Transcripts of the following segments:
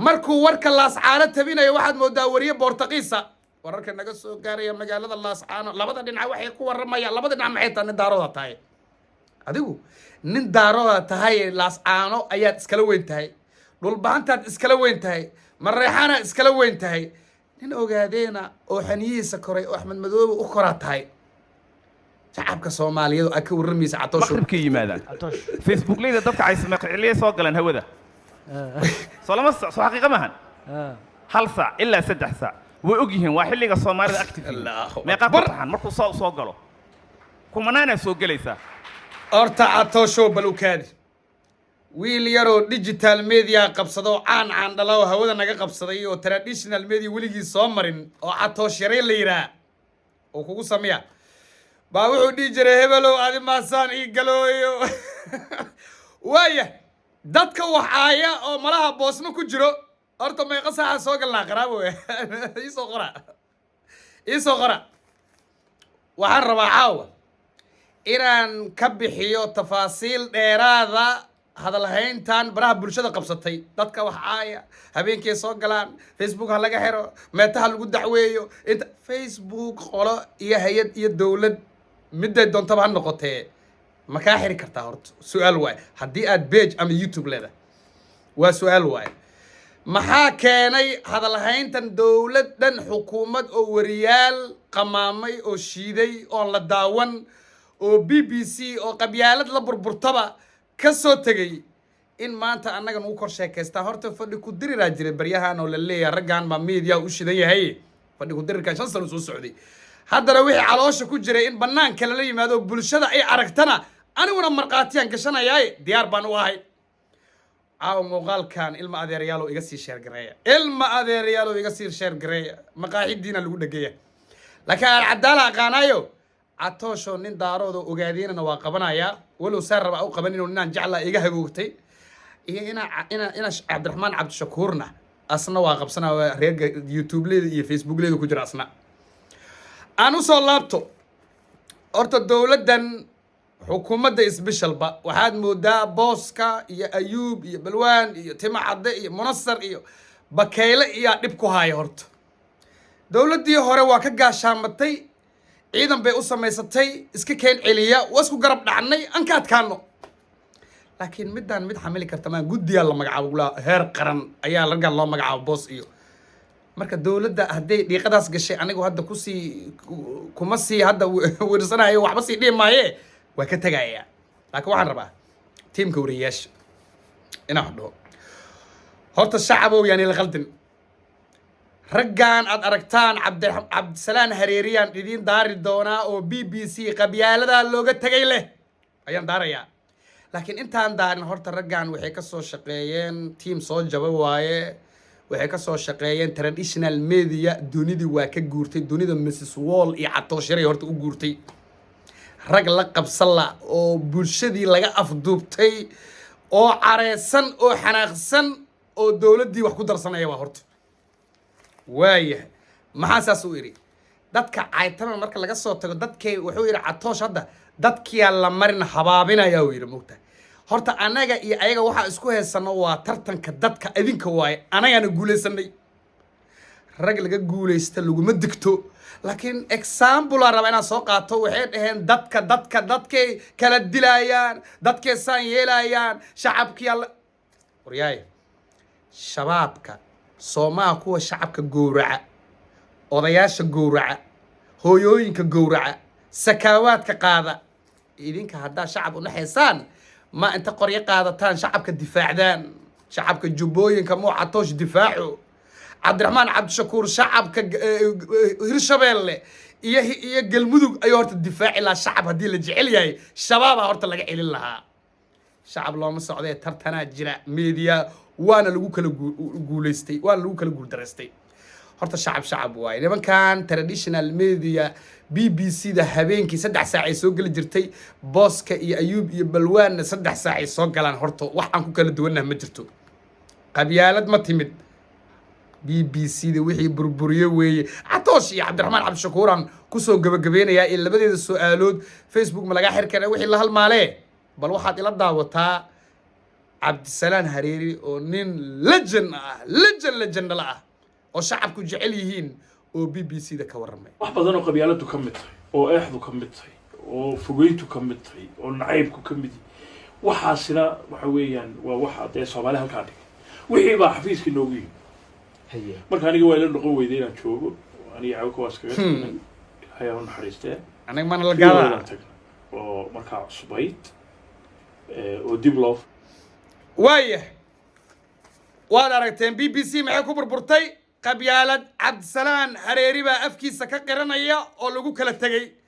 Markuu warka Laascaano tabinayo, waxaad moodaa wariye Boortaqiisa. Wararka naga soo gaaraya magaalada Laascaano, labada dhinac waxay ku warramayaan. Labada dhinac maxay tahay? Nin Daarooda tahay adigu, nin Daarooda tahay. Laascaano ayaad iskala weyn tahay, Dhulbahantaad iskala weyn tahay, Mareexaanaad iskala weyn tahay. Nin Ogaadeena oo xaniyihiisa koray oo Axmed Madoobe u koraa tahay. Shacabka Soomaaliyeed oo aad ka warramaysa, Catoosho. Maqribkay yimaadaan Facebookleyda. Dadka caysame qiciliyay soo galeen hawada. Soo lama soo xaqiiqa maahan? 1 saac ilaa 3 saac way og yihiin, waa xilliga Soomaalida active. Allahu Meeqaa ku akbar. taxan markuu soo galo? Kumanaanaa soo gelaysaa. Horta Catooshow, balukaadi, wiil yaroo digital media qabsado, caan caan dhala oo hawada naga qabsaday, oo traditional media weligii soo marin, oo Catoosh Yaray la yidhaah oo kugu sameya baa wuxuu dhihi jiray: "Hebelow, adi maasaan ii galooyo." Waaya, dadka waxaaya oo malaha boosno ku jiro. Horta meeqa saaca soo galnaa? Qaraabo, iisoo qora, iisoo qora. Waxaan rabaa caawa inaan ka bixiyo tafaasiil dheeraada hadalhayntan baraha bulshada qabsatay. Dadka waxaaya habeenkii soo galaan, Facebook ha laga xiro, Meta ha lagu dacweeyo. Inta Facebook qolo iyo hay-ad iyo dowlad midday doontaba ha noqotee, ma kaa xiri kartaa? Horta su-aal waaye. Haddii aad page ama YouTube leedahay, waa su-aal waaye. Maxaa keenay hadalhayntan dowlad dhan, xukuumad oo wariyaal qamaamay oo shiiday oon la daawan, oo BBC oo qabyaalad la burburtaba ka soo tegay, in maanta annaga nagu kor sheekaystaa? Horta fadhi ku diriraa jiray baryahan oo la leeyahay raggan baa media u shidan yahay. Fadhi ku dirirkan 5 sano soo socday. Haddana wixii caloosha ku jiray in banaanka lala yimaado, bulshada ay aragtana, aniguna markhaatiyaan gashanayaaye, diyaar baan u ahay. Caawa muuqaalkan, ilma adeerayaalow, iga sii share gareeya. Ilma adeerayaalow, iga sii share gareeya. Maqaaxidiina lagu dhegeeya, laakiin aan Cadaala aqaanaayo. Catoosho nin Daarooda Ogaadeenana waa qabanayaa, walow saa raba u qabanin oo ninaan jeclaa iga hagoogtay, iyo ina Cabdiraxmaan Cabdishakuurna asna waa qabsanaya. Reerka YouTube-leeda iyo Facebook-leeda ku jira asna aan usoo laabto. Horta dowladdan, xukuumadda isbishalba, waxaad moodaa Booska iyo Ayuub iyo Balwaan iyo Tima Cadde iyo Munasar iyo Bakeyle iyaa dhib ku haya. Horta dowladdii hore waa ka gaashaamatay, ciidan bay u samaysatay iska keen celiya, waa isku garab dhacnay, aan ka adkaano. Laakiin middaan mid xamili karta maan. Guddiyaa la magacaabo gulaa heer qaran ayaa raggan loo magacaabo, Boos iyo. Marka dowladda hadday dhiiqadaas gashay, anigu hadda kusii kuma sii hadda wirsanayo, waxba sii dhihi maaye, waa ka tegayaa. Laakiin waxaan rabaa tiimka wariyayaasha inaan wax dhaho. Horta shacabow, yaani la qaldin. Raggan aad aragtaan, Cabdisalaan Hareeriyaan idiin daari doonaa oo BBC qabyaaladaa looga tegay leh ayaan daarayaa. Laakiin intaan daarin, horta raggan waxay ka soo shaqeeyeen tiam soo jaba waaye. Waxay ka soo shaqeeyeen traditional media. Dunidii waa ka guurtay, dunida Mrs Wall iyo Catoosharay horta u guurtay. Rag la qabsan la oo bulshadii laga afduubtay oo careysan oo xanaaqsan oo dowladdii wax ku darsanaya waa horta. Waayahay, maxaa saas u idhi? Dadka caytama marka laga soo tago, dadkay wuxuu yidhi Catoosh hadda dadkiyaa la marin habaabinaya, uu yidhi. Mogtahay, horta annaga iyo ayaga waxaa isku haysano waa tartanka dadka idinka waaye. Annagaana guulaysanay. Rag laga guulaysta laguma digto, laakiin example aan rabaa inaan soo qaato. Waxay dhaheen dadka dadkay kala dilayaan, dadkay saan yeelayaan, shacabkii alla waryaay. Shabaabka soomaha, kuwa shacabka gowraca, odayaasha gowraca, hooyooyinka gowraca, sakaawaadka qaada. Idinka haddaa shacab u naxaysaan, ma inta qoryo qaadataan shacabka difaacdaan? Shacabka Jubbooyinka muu Catoosh difaaco? Cabdiraxmaan Cabdishakuur shacabka Hirshabeelle iyo Galmudug ayuu horta difaaci lahaa. Shacab haddii la jecel yahay, Shabaabaa horta laga celin lahaa. Shacab looma socdee, tartanaa jira media, waana lagu kala guulaystay, waana lagu kala guuldaraystay. Horta shacab shacab waaye. Nimankan traditional media, BBC da habeenkii 3 saac ay soo geli jirtay, Booska iyo Ayuub iyo Balwaanna 3 saac ay soo galaan. Horta wax aan ku kala duwannaha ma jirto. Qabyaalad ma timid. BBC da wixii burburiye weeye Catoosh iyo Cabdiraxmaan Cabdishakuuraan kusoo gabagabeynayaa iyo labadeeda su-aalood. Facebook ma lagaa xiri kara wixii la halmaalee? Bal waxaad ila daawataa. Cabdisalaan Hareeri oo nin legend ah, legend, legendala ah, oo shacabku jecel yihiin, oo BBC da ka warramay. Wax badan oo qabyaaladu ka mid tahay, oo eexdu ka mid tahay, oo fogeyntu ka mid tahay, oo nacaybku ka mid yahay, waxaasina waxa weeyaan waa waxa dee Soomaali halkaa dhigay. Wixii baa xafiiskii noogu yimi. Marka aniga waa ila noqon weyday inaan joogo. Aniga Cawka waa iskaga tagnay, Ilaahay ha u naxariistee. Aniga mana la Riyadaan gaadaa. tagnay oo markaa cusbayd oo dib loo Waaya, waad aragteen BBC maxay ku burburtay? Qabyaalad. Cabdisalaan Hareeri baa afkiisa ka qiranaya oo lagu kala tegey.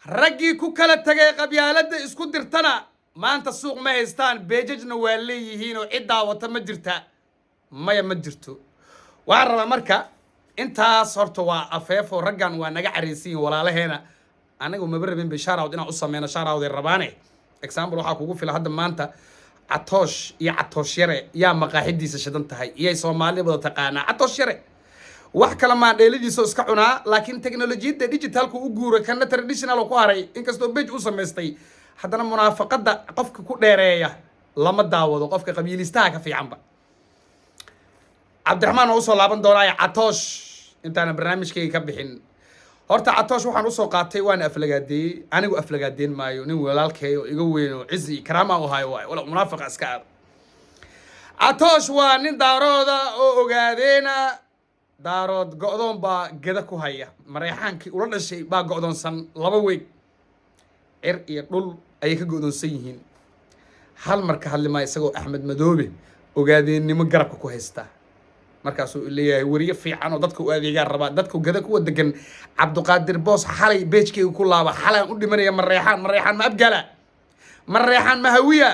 Raggii ku kala tegay qabyaaladda isku dirtana maanta suuq ma haystaan, pages-na waa leeyihiin oo cid daawata ma jirta? Maya, ma jirto. Waxaan rabaa marka intaas horta waa afeefo. Raggan waa naga caraysiyin, walaalaheena. Anagu maba rabin bay shoutout inaan u sameyno, shoutout ay rabaane. Example waxaa kugu filan hadda maanta Catoosh iyo Catoosh Yare yaa maqaaxidiisa shidan tahay, iyay Soomaali wada taqaanaa. Catoosh Yare wax kale maa, dheeladiisa iska cunaa, laakiin teknolojiyadda digitalku u guuray, kana traditional oo ku haray. Inkastoo page u samaystay, haddana munaafaqadda qofka ku dheereeya lama daawado, qofka qabiilistaha ka fiicanba. Cabdiraxmaan waa usoo laaban doonaa. Catoosh intaana barnaamijkayga ka bixin, horta Catoosh waxaan usoo qaatay waana aflagaadeeyey. Anigu aflagaadeyn maayo nin walaalkay oo iga weyn oo cizi iyo karaama u hayo waayo, wala munaafiqa iska aado. Catoosh waa nin Daarooda oo ogaadeena. Daarood go'doon baa geda ku haya, Mareexaankii ula dhashay baa go'doonsan, laba weeg cir iyo dhul ayay ka go'doonsan yihiin. Hal mar ka hadli maayo, isagoo Axmed Madoobe ogaadeennimo garabka ku haysta. Markaasuu leeyahay weriye fiican oo dadka u adeegaan rabaa, dadka gada kuwa degan. Cabdiqaadir Boos xalay page-keyga ku laaba, xalaan u dhimanaya Mareexaan. Mareexaan ma Abgala? Mareexaan ma Hawiya?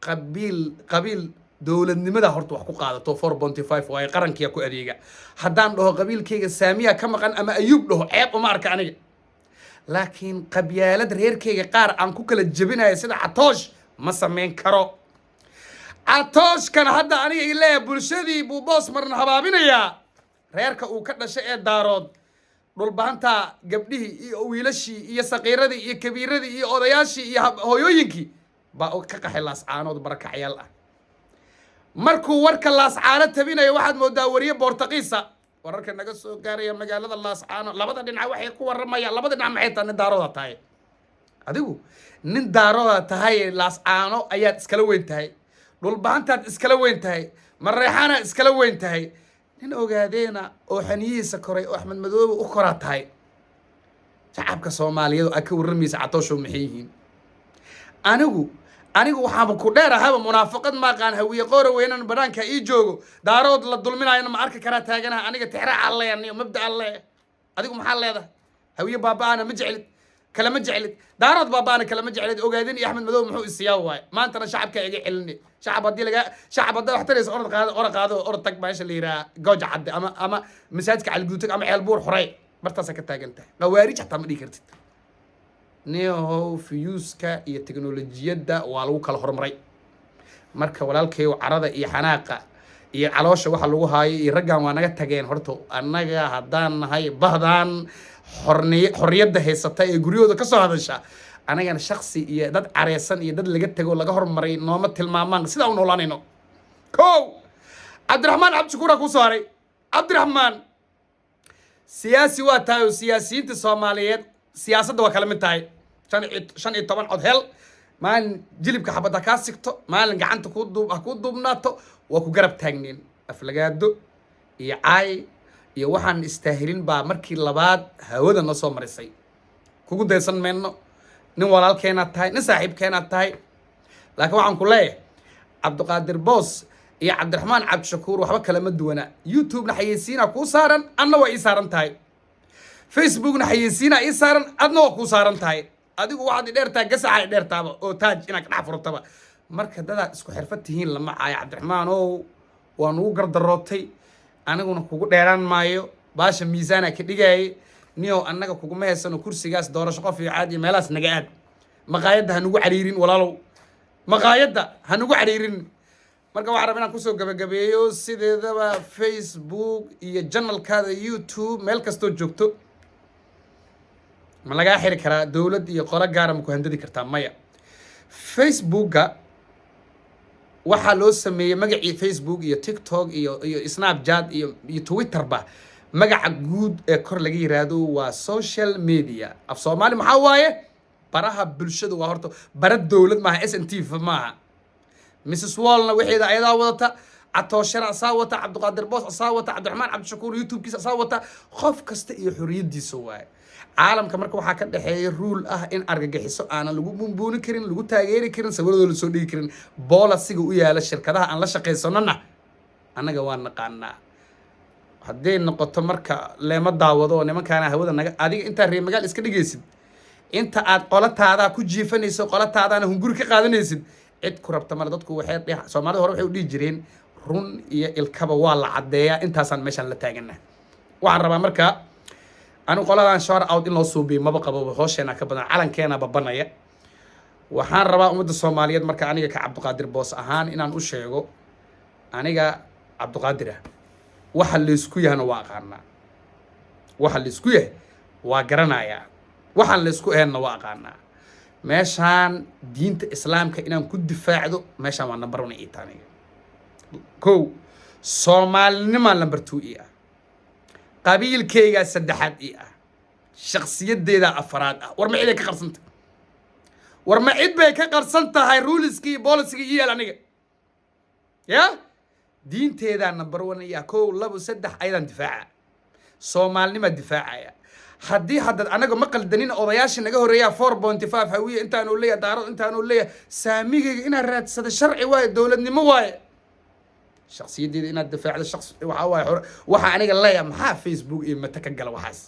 Qabiil, qabiil dowladnimada horta wax ku qaadato 4.5 waaye, qarankiya ku adeega. Haddaan dhaho qabiilkayga Saamiya ka maqan ama Ayuub dhaho, ceeb uma arka aniga, laakiin qabyaalad reerkayga qaar aan ku kala jebinayo sida Catoosh ma samayn karo. Catooshkan hadda aniga i leeyahay bulshadii buu boos marna habaabinayaa. Reerka uu ka dhashay ee Daarood, Dhulbaanta, gabdhihii iyo wiilashii iyo saqiiradii iyo kabiiradii iyo odayaashii iyo hooyooyinkii baa ka qaxay Laascaanood, barakacyaal ah. Markuu warka Laascaano tabinayo waxaad moodaa wariye Boortaqiisa. Wararka naga soo gaaraya magaalada Laascaano, labada dhinac waxay ku waramayaan. Labada dhinac maxay tahay? Nin Daarooda tahay adigu, nin Daarooda tahay. Laascaano ayaad iskala weyn tahay, Dhulbahantaad iskala weyn tahay, Mareexaanaad iskala weyn tahay. Nin ogaadeena oo xaniyihiisa koray oo Axmed Madoobe u koraa tahay. Shacabka Soomaaliyeed oo aad ka warramaysa, Catooshow, maxay yihiin? Anigu waxaaba ku dheer ahaba munaafaqad maaqaan. Hawiye qoora weynan banaanka ii joogo, Daarood la dulminaayana ma arki karaa taaganaha. Aniga tixraac alle aniyo mabda alle. Adigu maxaa leedahay? Hawiye baaba-ana ma jeclid, kalama jeclid. Daarood baaba-ana kalama jeclid. Ogaadin iyo Axmed Madow muxuu isiyaa waaye? Maantana shacabka iga celini. Shacab haddii laga shacab haddaa wax taraysa, orod qaado, orod qaado, orod tag meesha la yidhaha Gooja Cadde ama masaajidka Caliguutag ama Ceel Buur xorey, bartaasaa ka taagan tahay. Qawaarij xataa ma dhihi kartid. Niyahow, fiyuuska iyo teknolojiyadda waa lagu kala horumaray. Marka walaalkayow, carada iyo xanaaqa iyo caloosha waxa lagu haayo iyo raggan waa naga tageen. Horta annaga haddaan nahay bahdan xorniy xorriyadda haysata ee guryahooda ka soo hadasha, anagana shaksi iyo dad careysan iyo dad laga tego laga hormaray nooma tilmaamaan sidaa u noolaanayno. Kow, Cabdiraxmaan Cabdishakuuraa kuu soo haray. Cabdiraxmaan, siyaasi waa tahay oo siyaasiyiinta Soomaaliyeed siyaasadda waa kala mid tahay. 15 cod hel, maalin jilibka xabad ha kaa sigto, maalin gacanta kuu duub ha kuu duubnaato, waa ku garab taagneen. Aflagaado iyo caay iyo waxaan istaahilin baa markii labaad hawada noo soo marisay. Kugu daysan mayno. Nin walaalkeenaad tahay, nin saaxiibkeenaad tahay, laakiin waxaan ku leeyahay Cabdiqaadir Boos iyo Cabdiraxmaan Cabdishakuur waxba kalama duwana. YouTube-na xayeysiinaa kuu saaran, adna waa ii saaran tahay. Facebookna xayeysiinaa ii saaran, adna waa kuu saaran tahay. Adigu waxaad i dheertahay gasaxa i dheertaaba oo taaj inaad ka dhex furtaba. Marka dadaad isku xirfad tihiin lama caayo. Cabdiraxmaan ow, waa nugu gardarootay, aniguna kugu dheeraan maayo. Baasha miisaana ka dhigaayay. Niyow, annaga kuguma haysano kursigaas doorasho qof iyo caad iyo meelahaas naga aad. Maqaayadda ha nugu cariirin, walaalow, maqaayadda ha nugu cariirin. Marka waxaan rabaa inaan kusoo gabagabeeyo, sideedaba Facebook iyo channel-kaada YouTube meel kastoo joogto ma lagaa xiri karaa? Dowlad iyo qolo gaara ma ku handadi kartaa? Maya. Facebooka Waxaa loo sameeyey magacii Facebook iyo TikTok iyo Snapchat iyo Twitterba. Magaca guud ee kor laga yiraahdo waa social media. Af Soomaali maxaa waaye? Baraha bulshadu. Waa horta bara dowlad maaha, SNT maaha. Mrs Wallna waxeeda ayadaa wadata, Catooshana asaa wata, Cabdiqaadir Boos asaa wata, Cabdiraxmaan Cabdishakuur YouTubekiisa asaa wata. Qof kasta iyo xorriyadiisa waaye. Caalamka marka waxaa ka dhexeeya rule ah in argagixiso aanan lagu buunbuuni karin, lagu taageeri karin, sawiradoo la soo dhigi karin. Policyga u yaala shirkadaha aan la shaqaysanona annaga waa naqaanaa. Hadday noqoto marka leema daawado oo nimankaana hawada naga adiga intaa reer magaal iska dhigaysid, inta aad qolataadaa ku jiifanayso, qolataadaana hunguri ka qaadanaysid, cid ku rabta male. Dadku waxay Soomaalida hore waxay u dhihi jireen, run iyo ilkaba waa la caddeeyaa. Intaasaan meeshaan la taagana. Waxaan rabaa marka anigu qoladan shout out in loo suubiyo maba qabo, hoosheenaa ka badan, calankeena babanaya. Waxaan rabaa ummadda Soomaaliyeed marka aniga ka Cabdiqaadir Boos ahaan inaan u sheego, aniga Cabdiqaadir ah, waxa laysku yahana waa aqaanaa, waxa laysku yahay waa garanayaa, waxaan laysku ahaynna waa aqaanaa. Meeshaan diinta Islaamka inaan ku difaacdo meeshaan waa number one ii aniga kow, Soomaalinimaa number two ii ah, qabiilkaygaa saddexaad ii ah, shaksiyaddeedaa afaraad ah. War ma ciday ka qarsanta? War ma cid bay ka qarsan tahay ruleski iyo policygii ii yaal aniga ya? Diinteedaa number one ii ah, kow, labo, saddex, ayadaan difaaca, Soomaalinimaa difaacaya. Haddii haddaad anaga ma qaldanin, odayaashii naga horreeyaa 4.5, Hawiye intaanu leeyahay, Daarood intaanu leeyahay, saamigayga inaad raadsada sharci waaye, dowladnimo waaye. Shaksiyaddeeda inaad difaacdo shaqs waxaa waaye waxa aniga leeyahay. Maxaa Facebook iyo mata ka gala waxaas?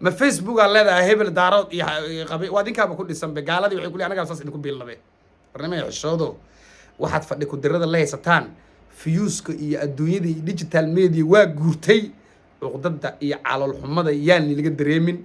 Ma Facebookaa leedahay hebel Daarood iyo qabi waa idinkaaba ku dhisanbe? Gaaladii waxay ku leeyihin anagaa saas idinku biilnabe. Barnaamij xishoodo waxaad fadhi ku-dirada la haysataan, fiyuuska iyo adduunyada iyo digital media waa guurtay. Cuqdada iyo caloolxumada yaan laga dareemin.